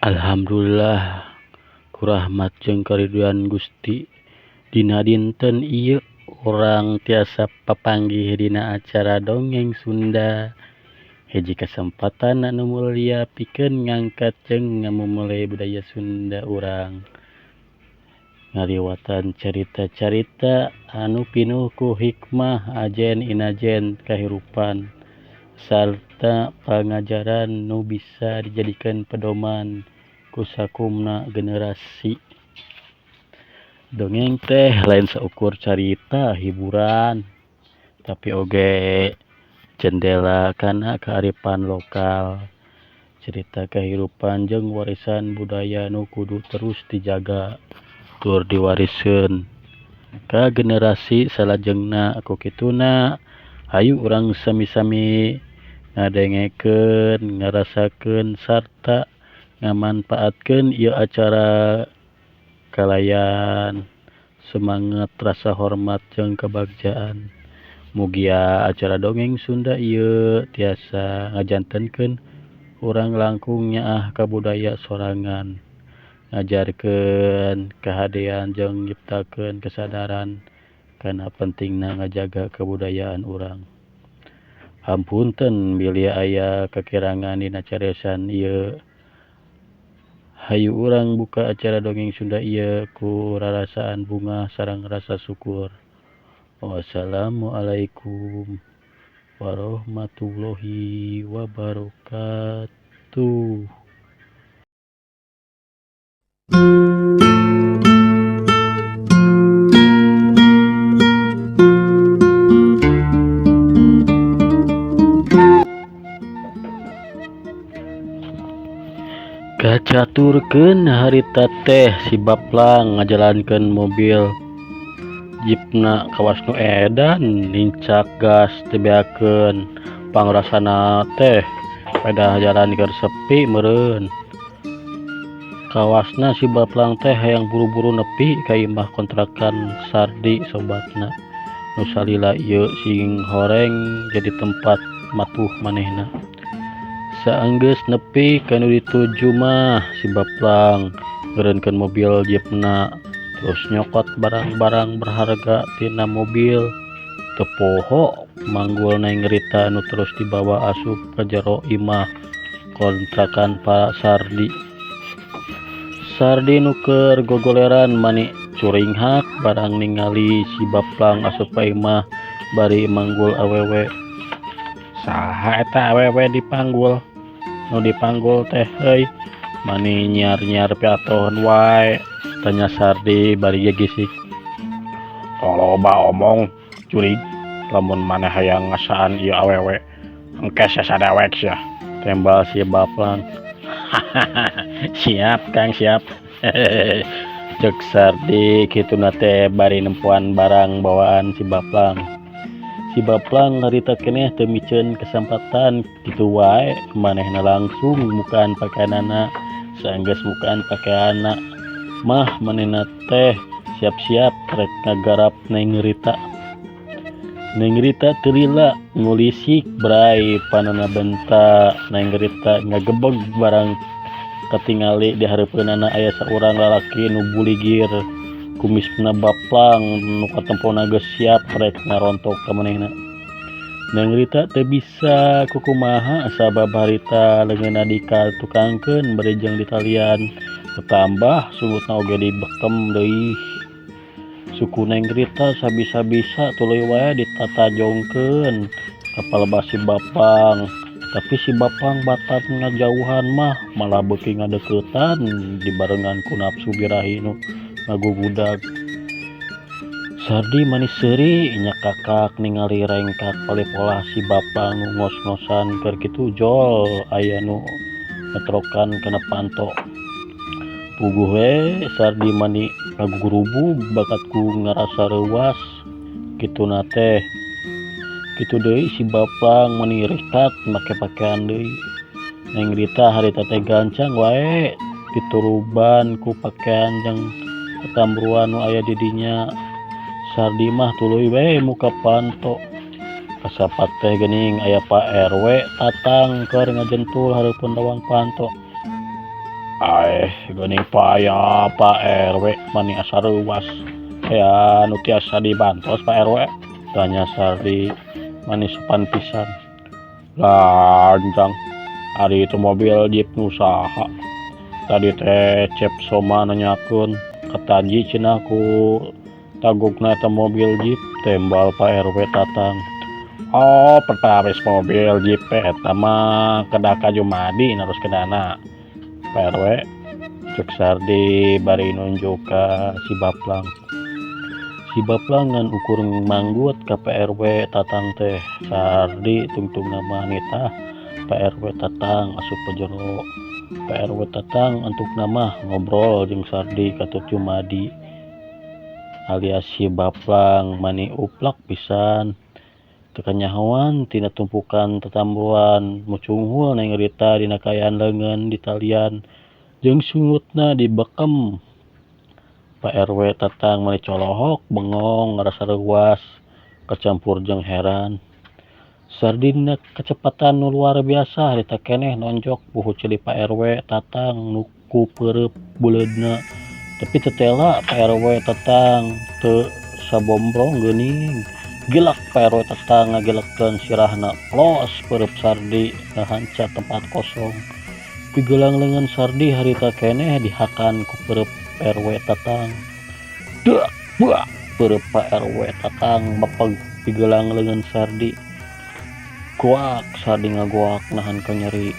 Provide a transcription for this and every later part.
Alhamdulillah ku rahmat jeung kariduan Gusti dina dinten ieu urang tiasa papanggih dina acara dongeng Sunda. Hiji kasempatan anu mulia pikeun ngangkat jeung ngamumule budaya Sunda urang. Ngaliwatan carita-carita anu pinuh ku hikmah ajen inajen kahirupan sarta pangajaran nu bisa dijadikeun pedoman ku sakumna generasi. Dongeng teh lain saukur carita hiburan, tapi oge jendela kana kearifan lokal, cerita kehidupan jeung warisan budaya nu kudu terus dijaga tur diwariskeun ka generasi salajengna. Ku kituna hayu urang sami-sami ngadengekeun, ngarasakeun sarta ngamanfaatkeun ieu acara kalayan semangat rasa hormat jeung kebagjaan. Mugia acara dongeng Sunda ieu tiasa ngajantenkeun urang langkung nyaah ka budaya sorangan, ngajarkeun kahadean jeung nyiptakeun kesadaran kana pentingna ngajaga kabudayaan urang. Hapunten bilih aya kakirangan dina cariosan ieu. Hayu urang buka acara dongeng Sunda ieu ku rarasaan bungah sareng rasa syukur. Wassalamualaikum warahmatullahi wabarakatuh. Kacaturkeun harita teh si Baplang ngajalankeun mobil jeepna kawas nu edan nincak gas dibeakeun pangrasana teh pedah jalan keur sepi meureun. Kawasna si Baplang teh hayang buru-buru nepi ka imah kontrakan Sardi sobatna nu salila ieu sing horeng jadi tempat matuh manehna. Saenggeus nepi ka nu dituju mah si Baplang ngeureunkeun mobil jeepna terus nyokot barang-barang berharga tina mobil. Teu poho manggul Neng Rita nu terus dibawa asup ka jero imah kontrakan Pak Sardi. Sardi nu keur gogoleran mani curinghak barang ningali si Baplang asup ka imah bari manggul awewe. Saha eta awewe dipanggul? Nu dipanggul teh euy mani nyiar-nyiar piatohan wae, tanya Sardi bari gegisik. Loba omong jurig lamun maneh hayang ngasaan ieu awewe engke sasadewek sia, tembal si Baplang. Siap Kang, siap. Cek Sardi kituna teh bari nempoan barang bawaan si Baplang. Si Baplang harita keneh teu miceun kesempatan kitu wae, manehna langsung mukaan pakaianana. Saenggeus mukaan pakaianna mah manehna teh siap-siap rek ngagarap Neng Rita. Neng Rita teu lila ngulisik bray panonna benta. Neng Rita ngagebeg barang katingali di hareupeunana aya saurang lalaki nu buligir kumisna Baplang nu katempona geus siap rek ngarontok ka manehna. Neng Rita teu bisa kukumaha sabab harita leungeunna dikatukangkeun bari jeung ditalian tetambah sungutna oge dibekem deui. Suku Neng Rita sabisa-bisa tuluy wae ditatajongkeun ka palebah si Baplang. Tapi si Baplang batat ngajauhan mah malah beuki ngadeuketan dibarengan ku nafsu birahi nu ngagugudag. Sardi manis seuri nyakakak ningali rengkak palipolah si Baplang nu ngos-ngosan keur kitu jol aya nu ngetrokan kana panto. Puguh we Sardi mani ngagugurubug bakat ku ngarasa reuwas kituna teh. Kitu deui si Baplang mani rikat make pakaian deui. Neng Rita harita teh gancang wae dituruban ku pakaian jeung tatambruan nu aya di dinya. Sardi mah tuluy we muka panto. Kasapat teh geuning aya Pak RW tatang keur ngajentul hareupeun lawang panto. Aeh geuning paya Pak RW mani asa reuwas aya nu tiasa dibantos Pak RW tanya Sardi mani sopan pisan. Lanjang ari itu mobil jeep nu saha tadi teh Cep Soma nanyakeun kataji cenah ku tagogna eta mobil jeep tembal Pak RW Tatang. Oh pertawis mobil jeep eta mah kedah ka Jumadi naroskeunana Pak RW cek Sardi bari nunjuk ka si Baplang. Si Baplang ngan ukur manggut ka Pak RW Tatang teh. Sardi tungtungna mah nitah Pak RW Tatang asup ka jero. Pak RW Tatang antukna mah ngobrol jeung Sardi katut Jumadi alias si Baplang mani uplak pisan. Teu kanyahoan tina tumpukan tatambruan mucunghul neng rita dina kaayaan leungeun ditalian jeung sungutna dibekem. Pak RW Tatang mani colohok bengong ngarasa reuwas kacampur jeung heran. Sardi dina kacepatan nu luar biasa harita keneh nonjok buhu ceuli Pak RW Tatang nu ku peureub buleudna. Tapi teu tela Pak RW Tatang teu sabombrong geuning. Gilak Pak RW Tatang ngagilekeun sirahna plos peureub Sardi ngahanca tempat kosong. Pigelang leungeun Sardi harita keneh dihakan ku peureub RW Tatang. Dak buak peureub Pak RW Tatang mepeg pigelang leungeun Sardi. Goak Sardi ngagoak nahan kanyeri.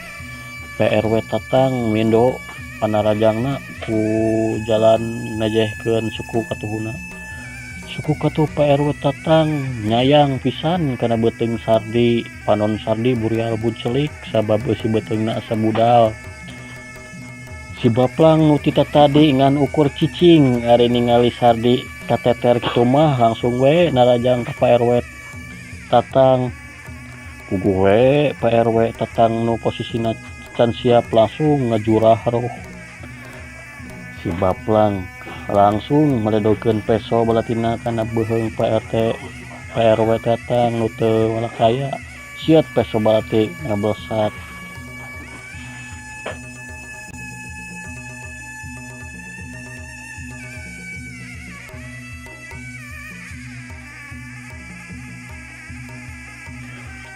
Pak RW Tatang mindo panarajangna ku jalan nejehkeun suku katuhuna. Suku katuh Pak RW Tatang nyayang pisan kana beuteung Sardi. Panon Sardi burial buncelik sabab eusi beuteungna asa budal. Si Baplang nu ti tatadi ngan ukur cicing ari ningali Sardi kateter kitu mah langsung we narajang ka Pak RW Tatang. Puguh we Pak RW Tatang nu posisina can siap langsung ngajurah roh. Si Baplang langsung meledokeun peso balatina kana beuheung Pak RT Pak RW Tatang nu teu walakaya. Sieut peso balati ngablesat.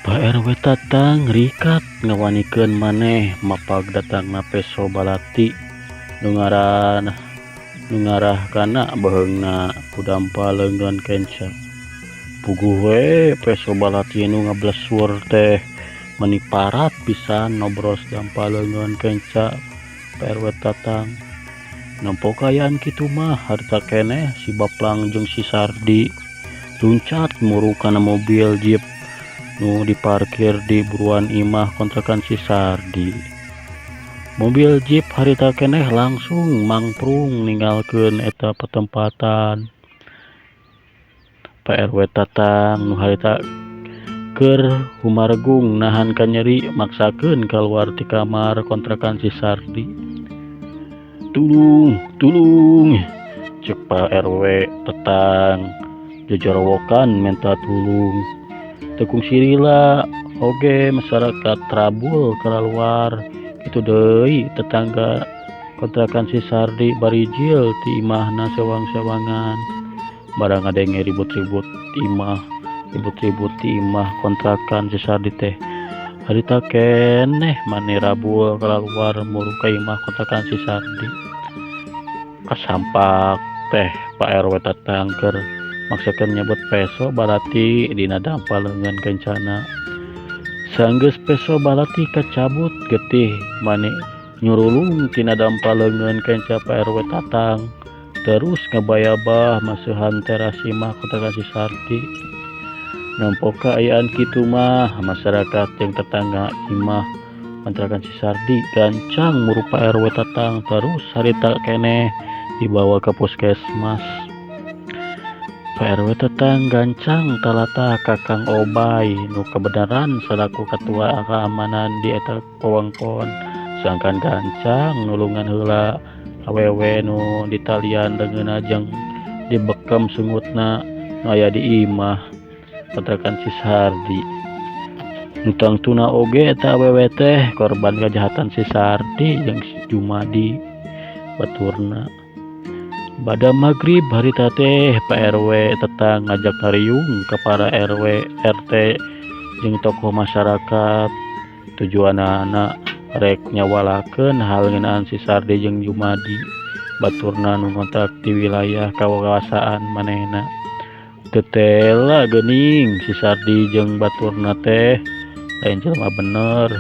Pak RW Tatang rikat ngawanikeun maneh mapag datangna peso balati nu ngarah kana beuheungna ku dampa leungeun kenca. Puguh we peso balati nu ngablesur teh meni parat pisan nobros dampa leungeun kenca Pak RW Tatang. Nempo kaayaan kitu mah harita keneh si Baplang jeung si Sardi luncat muru kana mobil jeep nu diparkir di buruan imah kontrakan si Sardi. Mobil jeep harita keneh langsung mangprung ninggalkeun eta patempatan. Pak RW Tatang nu harita keur humaregung nahan kanyeri maksakeun kaluar ti kamar kontrakan si Sardi. Tulung, tulung, cek Pak RW Tatang jojorowokan menta tulung. Teu kungsi lila oge masyarakat trabul kaluar kitu deui tetangga kontrakan si Sardi barijil ti imahna sewang-sewangan. Barang ngadenge ribut-ribut imah, ribut-ribut ti imah kontrakan si Sardi teh. Harita keneh mani rabul kaluar muru ka imah kontrakan si Sardi. Kasampak teh Pak RW Tatang keur maksakeun nyabut peso balati dina dampa leungeun kencana. Sanggeus peso balati kacabut getih mani nyurulung tina dampa leungeun kenca Pak RW Tatang. Terus ngabayabah maseuhan teras imah kontrakan si Sardi. Nempo kaayaan kitu mah masyarakat jeung tetangga imah kontrakan si Sardi gancang muru Pak RW Tatang terus harita keneh dibawa ke puskesmas. Pak RW Tatang gancang talatah ka Kang Obay nu kabeneran salaku ketua keamanan di eta wewengkon. Sangkan gancang nulungan heula awewe nu ditalian leungeunna jeung dibekem sungutna nu aya di imah kontrakan si Sardi. Nu tangtuna oge eta awewe teh korban kajahatan si Sardi jeung Jumadi baturna. Bada magrib harita teh Pak RW tetang ngajak ngariung ka para RW RT jeung tokoh masyarakat tujuanana rek nyawalakeun hal ngeunaan si Sardi jeung Jumadi baturna nu ngontrak di wilayah kawasaan manehna. Teu tela geuning si Sardi jeung baturna teh lain jelema bener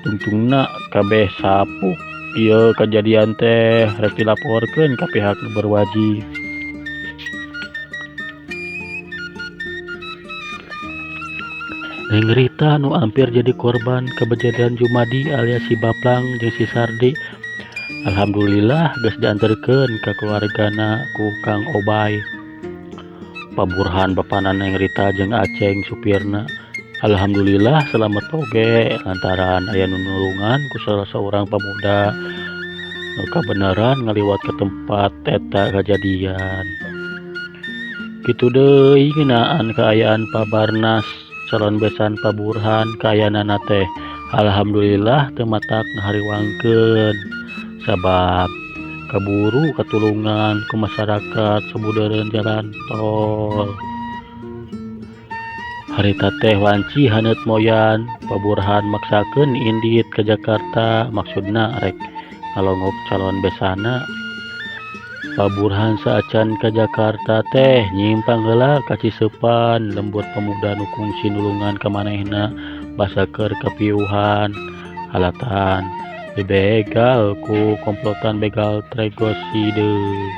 tungtungna kabeh sapuk. Ieu kajadian teh rek dilaporkeun ka pihak nu berwajib. Neng Rita nu ampir jadi korban kejadian Jumadi alias si Baplang jeung si Sardi alhamdulillah geus dianterkeun ka keluargana ku Kang Obay. Pak Burhan bapana Neng Rita jeung Aceng supirna alhamdulillah selamat oge lantaran aya nu nulungan ku salah seorang pemuda nu kabeneran ngaliwat ke tempat eta kajadian. Kitu deui ngeunaan kaayaan Pak Barnas calon besan Pak Burhan kaayaanana teh alhamdulillah teu matak ngahariwangkeun sabab kaburu katulungan ku masyarakat sabudeureun jalan tol. Harita teh wanci haneut moyan Pak Burhan maksakeun indit ka Jakarta maksudna rek ngalongok calon besana. Pak Burhan saacan ka Jakarta teh nyimpang heula ka Ciseupan lembur pemuda nu kungsi nulungan ka manehna basa keur kapiuhan alatan dibegal ku komplotan begal Tregos Hideung.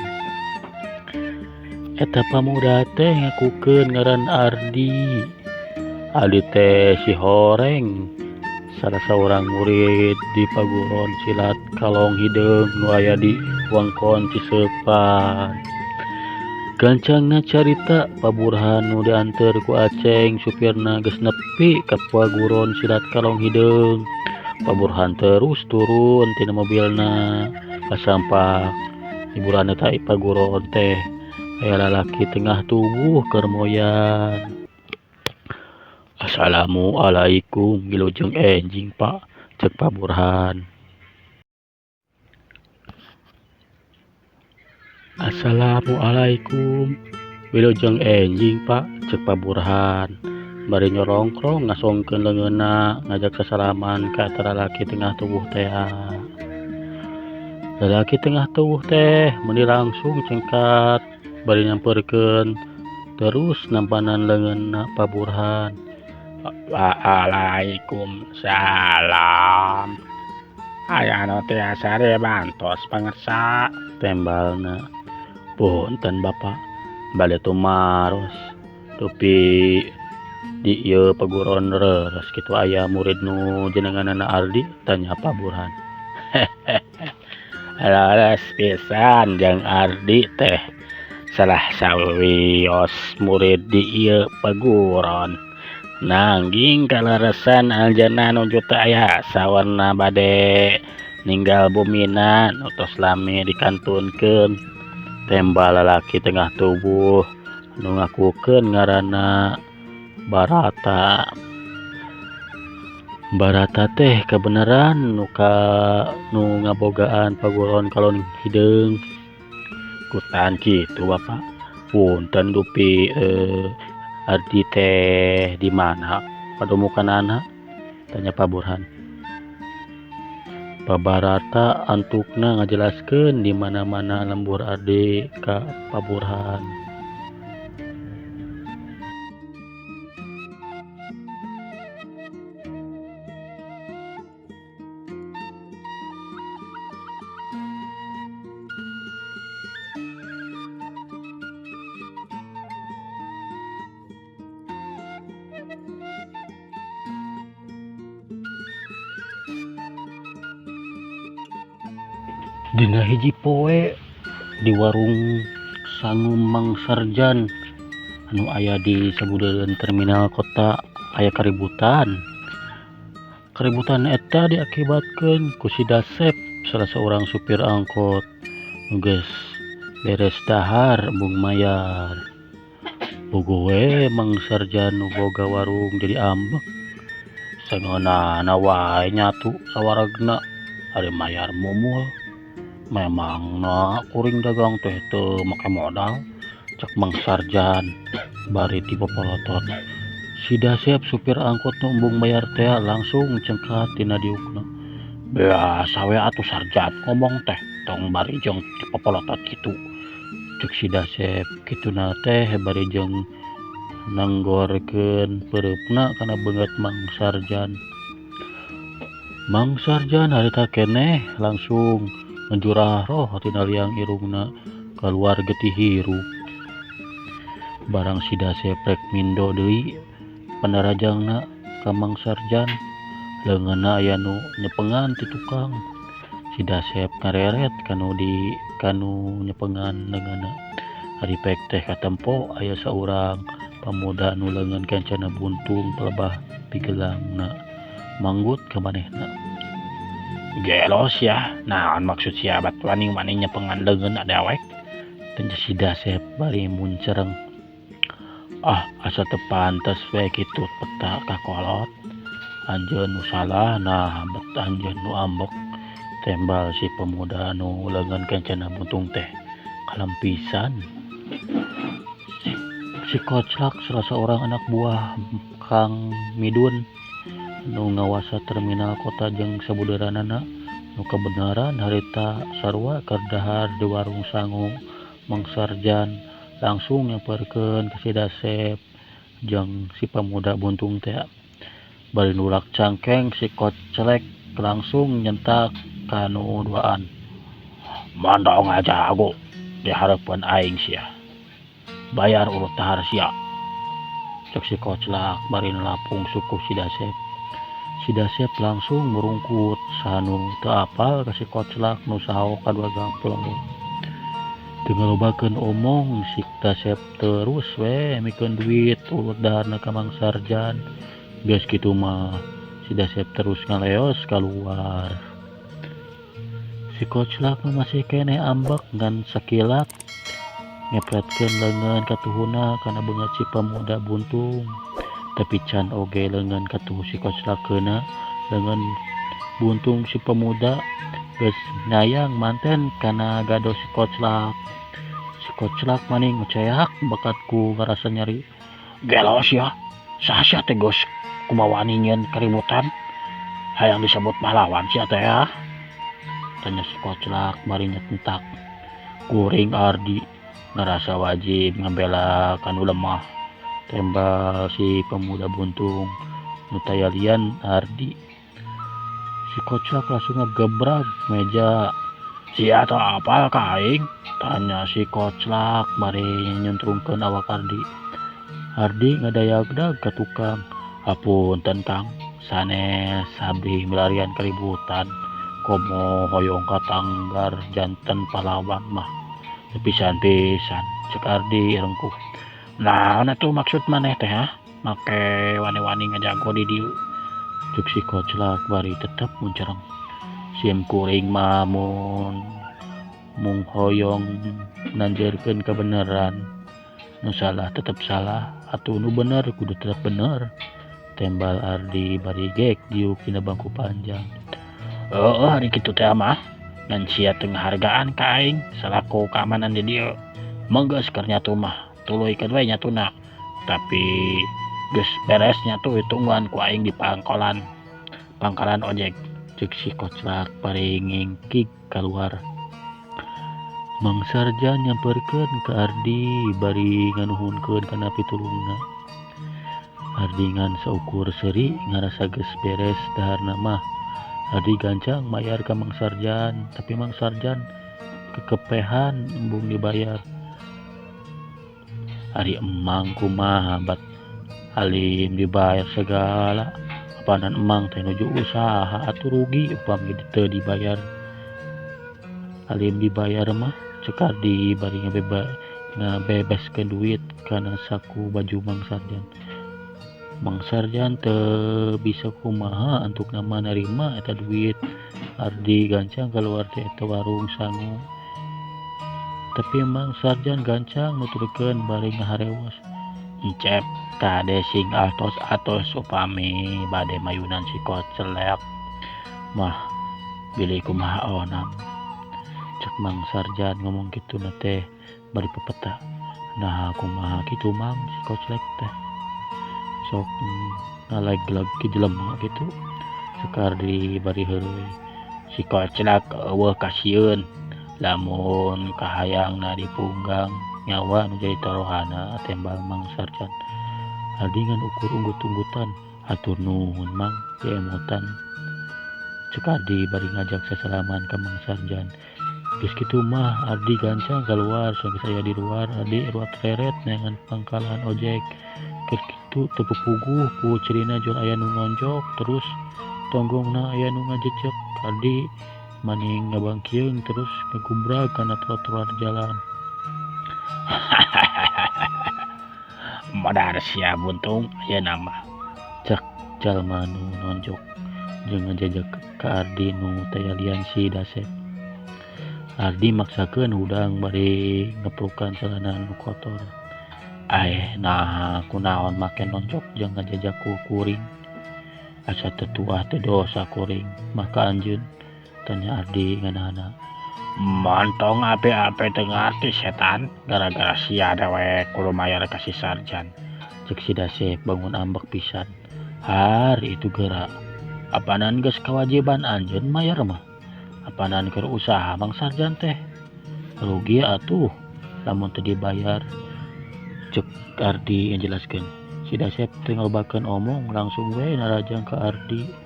Eta pamuda teh ngakukeun ngaran Ardi. Ardi teh si horeng salah saurang murid di paguron silat Kalong Hideung nu aya di wangkon Ciseupan. Gancangna carita Pak Burhan nu dianteur ku Aceng supirna geus nepi ka paguron silat Kalong Hideung. Pak Burhan terus turun tina mobilna kasampak hiburan eta paguron teh aya lalaki tengah tubuh keur moyan. Assalamualaikum wilujeng enjing Pak cek Pak Burhan. Assalamualaikum wilujeng enjing Pak cek Pak Burhan. Bari nyorongkrong ngasongkeun leungeunna ngajak sasalaman ka eta lalaki tengah tubuh teh. Lalaki tengah tubuh teh meuni langsung cengkat bari nyamperkeun terus nampanan leungeunna Pak Burhan. Waalaikumsalam. Aya nu tiasa dibantos pangersa tembalna. Punten Bapak bade tumaros dupi di ieu paguron reres kitu aya murid nu jenenganana Ardi tanya Pak Burhan. Leres pisan jeung Ardi teh salah sawios murid di ieu paguron. Nanging kaleresan anjeunna nuju teu aya sawarna bade ninggal bumina nu tos lami dikantunkeun. Tembal lalaki tengah tubuh nu ngakukeun ngaranna Barata. Barata teh kabeneran nu ngabogaan paguron Kalong Hideung. Kutan kitu Bapak. Punten dupi Ardi teh di mana padomukanana tanya Pak Burhan. Pak Barata antukna ngajelaskeun di mana-mana lembur Ardi ka Pak Burhan. Dina hiji poe di warung Sangu Mang Sarjan anu aya di sabudeureun terminal kota aya kaributan. Kaributan eta diakibatkeun ku si Dasep salah seorang supir angkot nu geus beres dahar embung mayar. Bogo we Mang Sarjan nu boga warung jadi ambek. Sangeunahna wae nyatu sawaragna. Ari mayar mumul. Memangna kuring dagang teh teu make modal, cek Mang Sarjan bari dipopolotot. Si Dasep supir angkot nu embung bayar teh langsung cengkat tina diukna. Biasa we atuh Sarjan ngomong teh tong bari jeung dipopolotot kitu. Cek si Dasep kituna teh bari jeung nanggorkeun peureupna kana beungeut Mang Sarjan. Mang Sarjan harita keneh langsung ngejurah roh tina liang irungna kaluar getih hirup. Barang si Dasep rek mindo deui panarajangna ka Mang Sarjan, leungeunna aya nu nyepengan ti tukang. Si Dasep ngareret kanu nyepengan leungeunna. Ari pek teh katempo aya saurang pamuda nu leungeun kancana buntung pelebah pigelangna manggut ka manehna. Gelo sia, naon maksud sia bat wani-wani nyepengan leungeun dewek? Tanya si Dasep bari muncereng. Ah, asa teu pantes we kitu peta ka kolot. Anjeun nu salah nah bet anjeun nu ambek. Tembal si pemuda nu leungeun kancana buntung teh kalempisan. Si Koclak salah seorang anak buah Kang Midun nu ngawasa terminal kota jeung sabudeureunana nu kabeneran harita sarua keur dahar di warung sangu Mang Sarjan langsung nyamperkeun ka si Dasep jeung si pemuda buntung teh. Bari nulak cangkeng si Koclek langsung nyentak ka nu duaan. Mandong aja aku di hareupeun aing sia. Bayar urut dahar sia. Cek si Koclak bari nalapung suku si Dasep. Si Dasep langsung merungkut sanu teu apal ka si Koclak nu saho kadua gamplang. Teu ngalobakeun omong si Dasep terus we mikeun duit urut daharna ka Mang Sarjan. Geus kitu mah si Dasep terus ngaleos kaluar. Si Koclak mah masih keneh ambek ngan sakilat ngepretkeun leungeun katuhuna kana beungeut si pemuda buntung. Tapi can oge leungeun katuhu si Koclak keuna leungeun buntung si pemuda geus nyayang manten kana gado si Koclak. Si Koclak maning ngeceak bakat ku ngarasa nyeri. Gelo sia, saha sia teh geus kumaha wani nyieun keributan? Hayang disebut pahlawan sia teh ya? Tanya si Koclak bari nyetentak. Kuring Ardi ngerasa wajib ngabela kanu lemah. Tembal si pemuda buntung nu tayalian Ardi. Si Koclak langsung ngegebrak meja. Sia teh apal ka aing? Tanya si Koclak bari nyuntrungkeun awak Ardi. Ardi ngadayagdag ka tukang. Hapunten Kang, sanes abdi milarian keributan. Komo hoyong katanggar janten pahlawan mah. Pisan-pisan cek Ardi rengkuh. Naon atuh maksud maneh teh ha? Make wani-wani ngajago di dieu. Cek si Koclak bari tetep muncereng. Sim kuring mah mun mung hoyong nanjeurkeun kebenaran. Nu salah tetep salah atuh nu bener kudu tetep bener. Tembal Ardi bari gek diuk dina bangku panjang. Heueuh hari kitu teh mah ngan sia teu ngahargaan ka aing salaku keamanan di dieu. Menggeus keur nyatu mah tuluykeun we nyatuna. Tapi geus beres nyatu ditungguan ku aing di pangkalan ojek. Cek si Koclak bari ngingkik kaluar. Mang Sarjan nyamperkeun ka Ardi bari nganuhunkeun kana pitulungna. Ardi ngan saukur seuri ngarasa geus beres daharna mah. Ardi gancang mayar ka Mang Sarjan, tapi Mang Sarjan kekepehan embung dibayar. Ari emang kumaha bat alim dibayar segala. Apanan emang teh nuju usaha atuh rugi upami teu dibayar. Alim dibayar mah cek Ardi bari ngabebaskeun duit kana saku baju Mang Sarjan. Mang Sarjan teu bisa kumaha antukna mah narima eta duit. Ardi gancang keluar ti eta warung sangu. Tapi Mang Sarjan gancang nuturkeun bari ngaharewos. Encep kade sing atos-atos upami bade mayunan si Koclek mah Bilih kumaha onam. Cek Mang Sarjan ngomong kituna teh bari pepeta. Naha kumaha kitu Mang si Koclek teh. Sok ngalegleg ki jelema kitu. Cek Ardi bari heureuy. Si Koclek eueuh kasieun lamun kahayangna dipunggang nyawa nu jadi taruhanna tembal Mang Sarjan. Ardi ngan ukur unggut-unggutan. Hatur nuhun Mang diemotan. Cek Ardi bari ngajak sasalaman ka Mang Sarjan. Geus kitu mah Ardi gancang kaluar sageus aya di luar Ardi ruat reret neangan pangkalan ojek. Keur kitu teu pupuguh ku cirina jol aya nu nonjok terus tonggongna aya nu ngajejek. Ardi maning ngabangkieung terus ngagubrag kana trotoar jalan. Modar sia buntung ayeuna mah. Cek jalma nu nonjok jeung ngajejek ka Ardi nu tayalian si Dasep. Ardi maksakeun hudang bari ngeplukan celana nu kotor. Aeh naha kunaon make nonjok jeung ngajejek ku kuring. Asa teu tuah teh dosa kuring mah ka anjeun. Tanya Ardi nganahana. Montong ape-ape teu ngarti setan gara-gara sia dewek kudu mayar ka si Sarjan. Cek si Dasep bangun ambek pisan. Har itu geura. Apanan geus kawajiban anjeun mayar mah. Apanan keur usaha Mang Sarjan teh. Rugi atuh lamun teu dibayar. Cek Ardi ngajelaskeun. Si Dasep teu ngalobakeun omong langsung we narajang ka Ardi.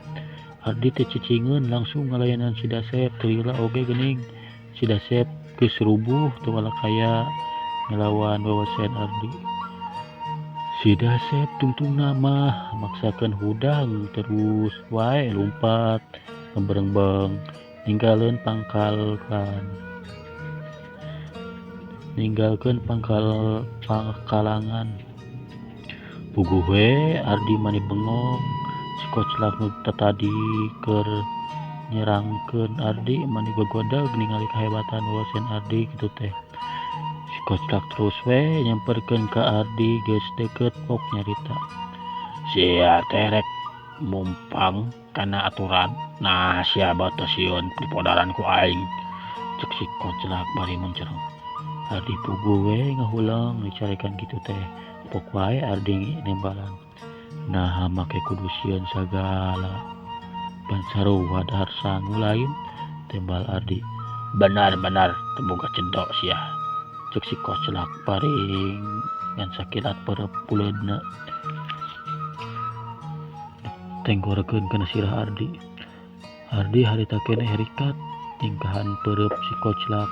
Ardi teh cicingeun langsung ngalayanan si Dasep teu lila oge geuning. Si Dasep geus rubuh teu walakaya ngalawan wewesen Ardi. Si Dasep tungtungna mah maksakeun hudang terus wae lumpat ngeberengbeng ninggalkeun pangkalan. Ninggalkeun pangkal pangkalangan. Puguh we Ardi mani bengong. Si Koclak nu tatadi keur nyerangkeun Ardi mani gogodag ningali kahebatan wawasen Ardi kitu teh. Si Koclak terus we nyamperkeun ka Ardi geus deukeut pok nyarita. Sia teh rek mumpang kana aturan. Nah sia bata sieun dipodaran ku aing. Cek si Koclak bari mencereng. Ardi puguh we ngahulang dicarekan kitu teh. Pok wae Ardi nembalan. Naha make kudu sieun sagala. Pan sarua dahar sangu lain tembal Ardi. Benar-benar teu boga cedok sia. Cek si Koclak paring ngan sakilat perep puleudna. Tenggorekeun kana sirah Ardi. Ardi harita keneh rikat tingkahan perep si Koclak.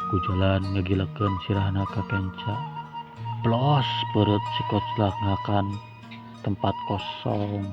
Ku jalan ngagilekeun sirahna ka kenca. Plos perep si Koclak ngakan tempat kosong.